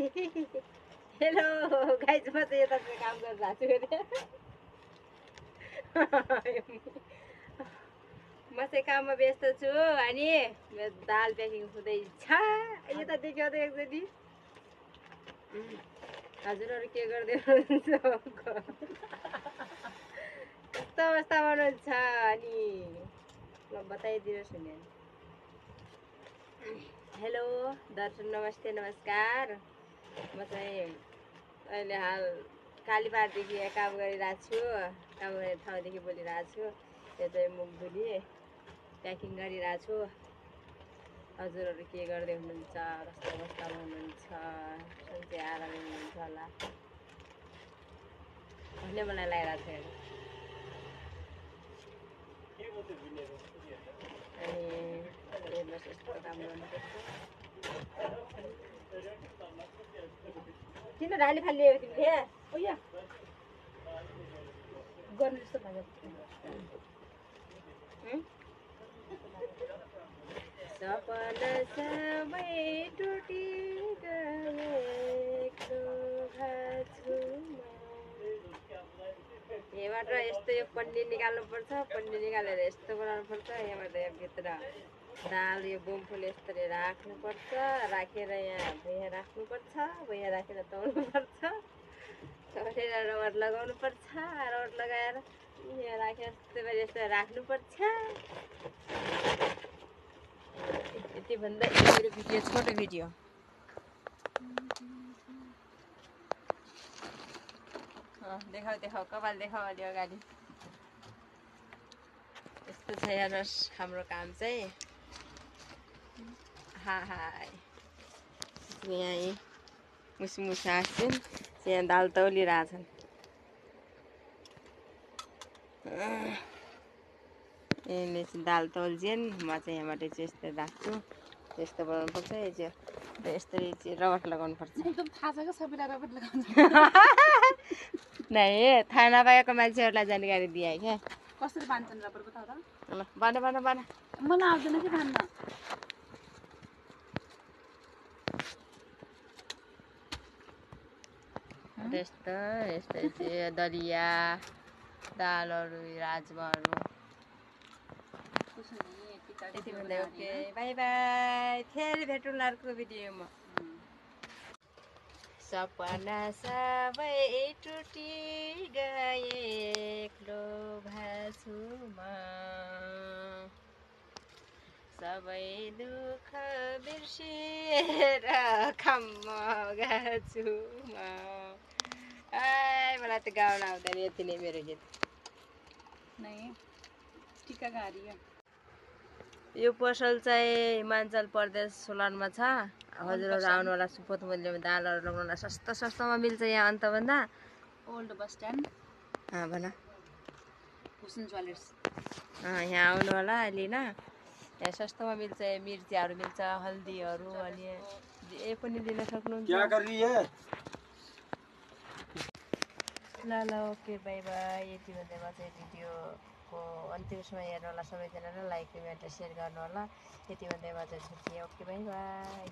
Hello guys, म चाहिँ यता चाहिँ काम गरिरहेको छु। म चाहिँ काममा व्यस्त छु अनि मेरो दाल प्याकिङ हुँदैछ। यता देखाउँदै एकचोटि। हजुरहरू के गर्दै हुनुहुन्छ? कस्तो अवस्थामा हुनुहुन्छ? अनि ल बताइदिनुहोस् नि। हेलो दर्शक, नमस्ते नमस्कार। म चाहिँ अहिले हाल कालीपाहाडदेखि काम गरिरहेको छु। काम गर्ने ठाउँदेखि बोलिरहेको छु। यो चाहिँ मुखबुली प्याकिङ गरिरहेको छु। हजुरहरू के गर्दै हुनुहुन्छ? कस्तो अवस्थामा हुनुहुन्छ? सन्चै आरामै हुनुहुन्छ होला भन्ने मलाई लागिरहेको थियो। अनि हेर्नुहोस्, यस्तो काम गर्नुपर्छ। किन ढाली फाली ल्यायो तिमीले? उयो गर्नु जस्तो लाग्यो। सपना सबै टुटी गएको छु म। यहाँबाट यस्तो यो पन्नी निकाल्नुपर्छ। पन्नी निकालेर यस्तो बनाउनुपर्छ। यहाँबाट भित्र दाल यो बोमफुल यसरी राख्नुपर्छ। राखेर यहाँ भुइँ राख्नुपर्छ। भुइँ राखेर तौल्नुपर्छ। तौलेर रड लगाउनुपर्छ। रड लगाएर यहाँ राखेर यस्तो राख्नुपर्छ। यति भन्दा मेरो भिडियो छोटो भिडियो। देखाऊ देखाऊ, कपाल देखाऊ अलि अगाडि। यस्तो छ हेर्नुहोस् हाम्रो काम चाहिँ। हाय यहाँ मुसमुस हाँस्छन्। यहाँ दाल तौलिरहेछन्। यहाँले चाहिँ दाल तौल्छन्। म चाहिँ यहाँबाट चाहिँ यस्तो राख्छु। यस्तो बनाउनुपर्छ। यो चाहिँ यस्तरी चाहिँ रगत लगाउनुपर्छ। एकदम थाहा छ क्या सबैलाई रगत लगाउनु। नै थाहा नपाएको मान्छेहरूलाई जानकारी दिए क्या। कसरी बान्छन् रबर बताउ त। ल बना बना बना। मलाई आउँदैन कि बान्न। यस्तो यस्तै चाहिँ दलिया दालहरू राजमाहरू। यति भन्दै ओके, बाई बाई। फेरि भेटौँला अर्को भिडियोमा। सपना सबै टुटी गए एक्लो भाछु म। सबै दुःख बिर्सिएर काममा गएको म। मलाई त गाउन आउँदैन। यति नै मेरो गीत। यो पसल चाहिँ हिमाचल प्रदेश सोलानमा छ। हजुरहरू आउनु होला। सुपथ मूल्यमा दालहरू लगाउनु होला। सस्तोमा मिल्छ यहाँ अन्तभन्दा। Old bus stand. भन। हुसेन ज्वेलर्स। यहाँ आउनु होला लिन। यहाँ सस्तोमा मिल्छ। मिर्चिहरू मिल्छ, हल्दीहरू, अनि जे पनि लिन सक्नुहुन्छ। ल ल ओके बाई बाई। यति भन्दै म चाहिँ भिडियोको अन्तिमसम्म हेर्नु होला सबैजनाले। लाइक कमेन्ट सेयर गर्नु होला। यति भन्दै म चाहिँ छुट्टिएँ। Okay by by.